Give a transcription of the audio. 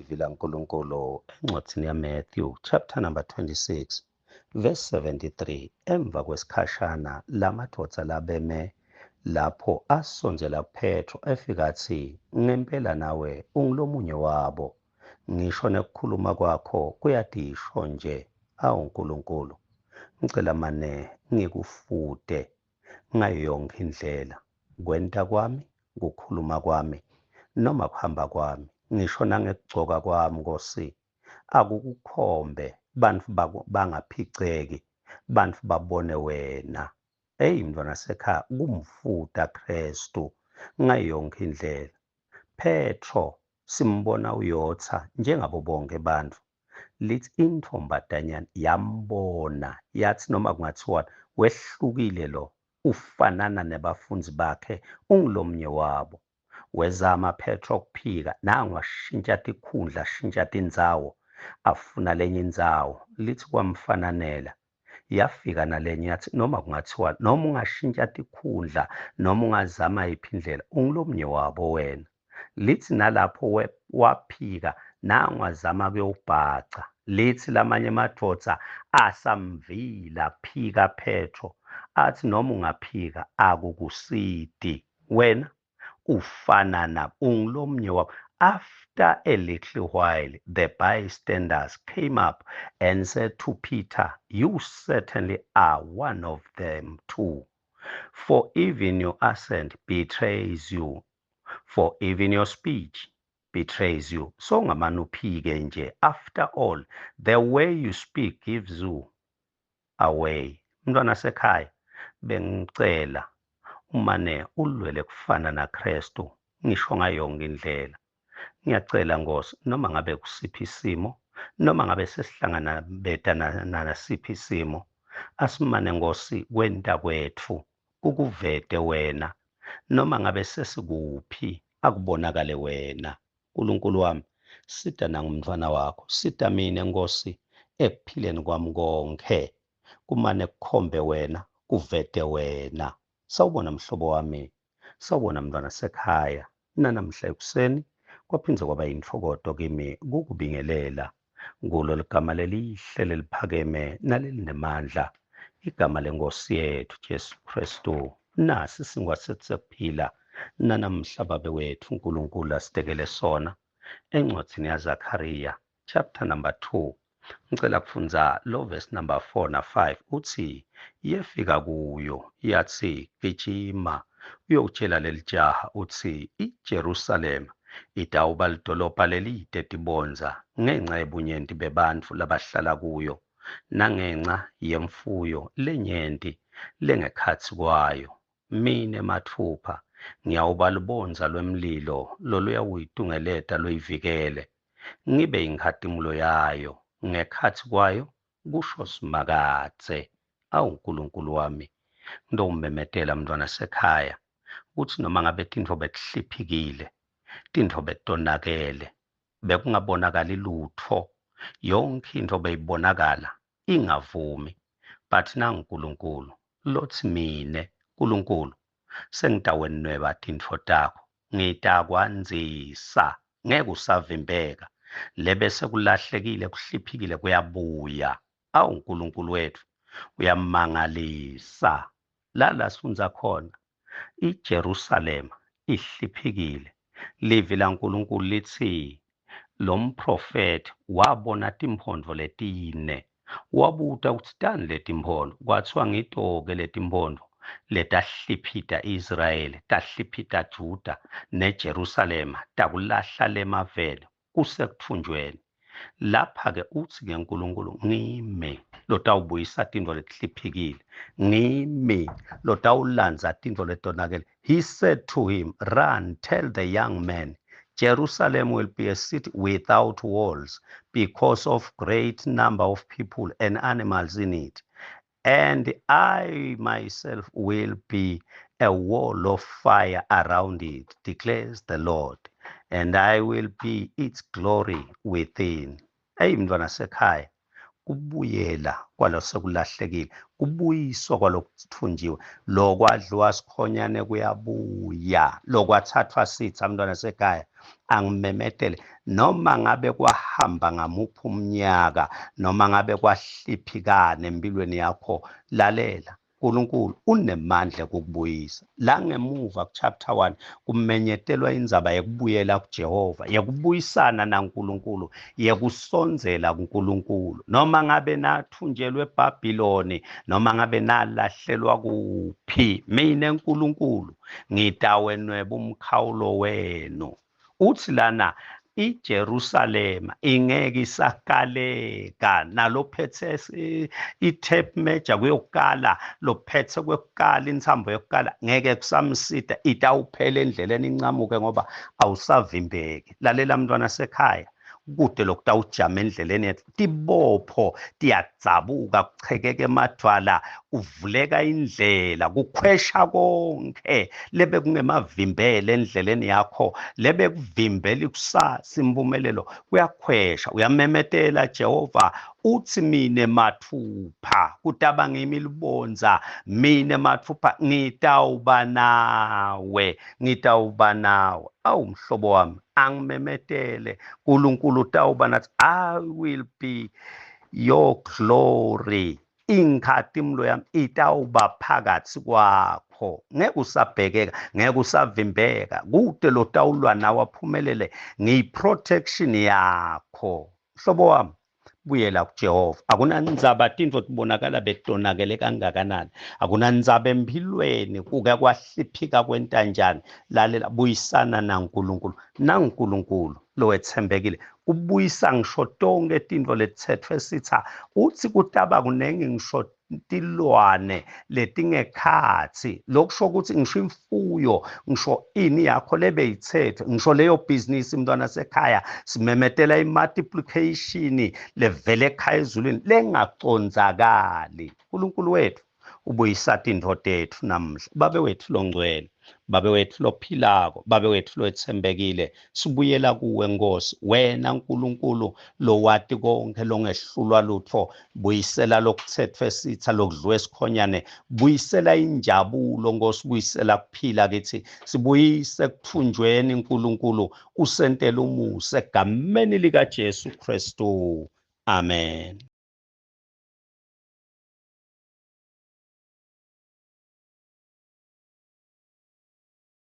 Livi laNkulunkulu encwadzini yaMatthew chapter number 26 verse 73. Emva kwesikhashana lamadvodza labeme lapho asondzela kuPhetro, efika atsi, "Ngempela nawe ungulomunye wabo, ngisho nekukhuluma kwakho kuyatisho nje." Awu Nkulunkulu, ngicela mane ngikufute ngayo yonke indlela, kwenta kwami, kukhuluma kwami, noma kuhamba kwami, ngisho nangekugcoka kwami, Nkosi, akukukhombe bantfu bangaphiceki, bantfu babone wena. Eyi mntwana sekhaya, kumfuta Kristu ngayo yonke indlela. Petro simbona uyotha njengabo bonke bantfu. Lithi intombatanyana yambona, yathi noma kungathiwa wehlukile lo, ufanana nebafundzi bakhe, ungulomnye wabo. Wezama Petro kuphika, nangu ashintsha tikhundla, ashintsha tindzawo, afuna lenye indzawo. Lithi kwamfananela. Yafika nalenye yathi noma kungathiwa, noma ungashintsha tikhundla, noma ungazama yiphi indlela, ungulomnye wabo wena. Lithi nalapho waphika, nangu azama kuyobhaca. Lithi lamanye amadvodza asamvila phika Petro, athi noma ungaphika akukusidi, wena ufana nabo, ungulomnye wabo. After a little while the bystanders came up and said to Peter, "You certainly are one of them too, for even your accent betrays you, for even your speech betrays you." So ngamane uphike nje, after all, the way you speak gives you away. Mntwana sekhaya, bengicela umane ulwele kufana naKristu ngisho ngayo yonke indlela. Ngiyacela Nkosi, noma ngabe kusiphi isimo, noma ngabe sesihlangana beta nasiphi isimo, asimane Nkosi kwenta kwetfu kukuvete wena, noma ngabe sesikuphi akubonakale wena. Nkulunkulu wami, sita nangumntwana wakho, sita mine Nkosi ekuphileni kwami konke, kumane kukhombe wena, kuvete wena. Sawubona mhlobo wami, sawubona mntwana sekhaya. Nanamhla ekuseni kwaphindze kwaba yintfokoto kimi kukubingelela kulo ligama lelihle leliphakeme nalelinemandla, igama lenkosi yethu Jesu Kristu. Nasi sinkwa sethu sekuphila nanamhla Babe wethu uNkulunkulu asitekele sona encwadzini yaZakhariya chapter number 2. Ngicela kufundza lo verse number 4 na 5. Uthi yefika kuyo yathi, "Gijima uyowutshela leli jaha uthi iJerusalema itawuba lidolobha lelide tibondza ngenca yebunyenti bebantfu labahlala kuyo nangenca yemfuyo lenyenti lengekhatsi kwayo. Mine matfupha ngiyawuba lubondza lwemlilo loluyawuyitungeleta luyivikele, ngibe inkhatimulo yayo ngekhatsi kwayo, kusho Simakadze." Awu Nkulunkulu wami, ngitowumemetela mntwana sekhaya kutsi noma ngabe tintfo betihliphikile, tintfo betonakele, bekungabonakali lutfo, yonke intfo beyibonakala ingavumi, but nanguNkulunkulu lotsi, "Mine Nkulunkulu sengitawenweba tintfo takho, ngitakwandzisa, ngeke usavimbeka. Lebe sekulahlekile, kuhliphikile, kuyabuya." Awu Nkulunkulu wethu, uyamangalisa. La sifundza khona iJerusalema ihliphikile. Livi laNkulunkulu litsi lo mprofethi wabona timphondvo letine, wabuta kutsi tani letimphondvo. Kwathiwa ngito-ke letimphondvo letahliphita Israyeli, tahliphita Juda neJerusalema, takulahla lemavele kusekutfunjweni. Lapha-ke utsi-ke Nkulunkulu, "Ngimi lotawubuyisa tintfo letihliphikile, ngimi lotawulandza tintfo letonakele." He said to him, "Run, tell the young man, Jerusalem will be a city without walls because of great number of people and animals in it, and I myself will be a wall of fire around it, declares the Lord, and I will be its glory within." Eyi mntwana sekhaya, Kubuyela kwalosekulahlekile, kubuyiswa kwalokutfunjiwe, lokwadliwa sikhonyane kuyabuya, lokwathathwa sitha mntwana sekhaya. Angimemetele noma ngabe kwahamba ngamuphi umnyaka, noma ngabe kwahliphikana empilweni yakho, lalela. uNkulunkulu unemandla ekukubuyisa. La ngemuva kuchapter 1 kumenyetelwa indzaba yekubuyela kuJehova, yekubuyisana naNkulunkulu, yekusondzela kuNkulunkulu. Noma ngabe nathunjelwe eBhabhiloni, noma ngabe nalahlelwa kuphi, mina Nkulunkulu ngitawenweba umkhawulo wenu. Uthi lana iJerusalema ingeke isakaleka, nalophethe i-tape measure kuyokala, lophethe kwekukala intsambo yokukala ngeke kusamsida, itawuphela endleleni incamuke ngoba awusavimbeki. Lalela mntwana sekhaya, kude lokutawujama endleleni yethu, tibopho tiyadzabuka, kuchekeka emadvwala, kuvuleka indlela, kukhwesha konke lebe kungemavimbele endleleni yakho, lebe kuvimbela ikusasa impumelelo, kuyakhwesha. Uyamemetela Jehova uthi mine mathupha kutaba ngimi libondza, mine mathupha ngitawuba nawe, ngitawuba nawe. Awu mhlobo wami, angimemetele uNkulunkulu utawuba nathi. I will be your glory, inkhatimulo yami itawuba phakathi kwakho, ngeke usabhekeka, ngeke usavimbeka, kude lotawulwa nawe aphumelele, ngiyi-protection yakho. Mhlobo wami, buyela kuJehova. Akunandzaba tintfo tibonakala betonakele kangakanani, akunandzaba emphilweni kuke kwahliphika kwenta njani, lalela, buyisana naNkulunkulu. NaNkulunkulu lowetsembekile kubuyisa ngisho tonke tintfo letitsetfwe sitha. Uthi kutaba kunengi ngisho tilwane letingekhatsi, lokusho ukuthi ngisho imfuyo, ngisho ini yakho lebeyithethe, ngisho leyo bhizinisi mntwana sekhaya, simemetela i-multiplication levele ekhaya ezulwini lengacondzakali. uNkulunkulu wethu ubuyisa tintfo tetfu namuhla. Babe wetfu longcwele, Babe wetfu lophilako, Babe wetfu lotsembekile, sibuyela kuwe Nkosi, wena Nkulunkulu lowati konke, longehlulwa lutfo. Buyisela lokutsetfwe sitha, lokudliwe sikhonyane, buyisela injabulo Nkosi, buyisela kuphila kithi, sibuyise kuthunjweni Nkulunkulu, usentele umusa egameni likaJesu Kristu. Amen.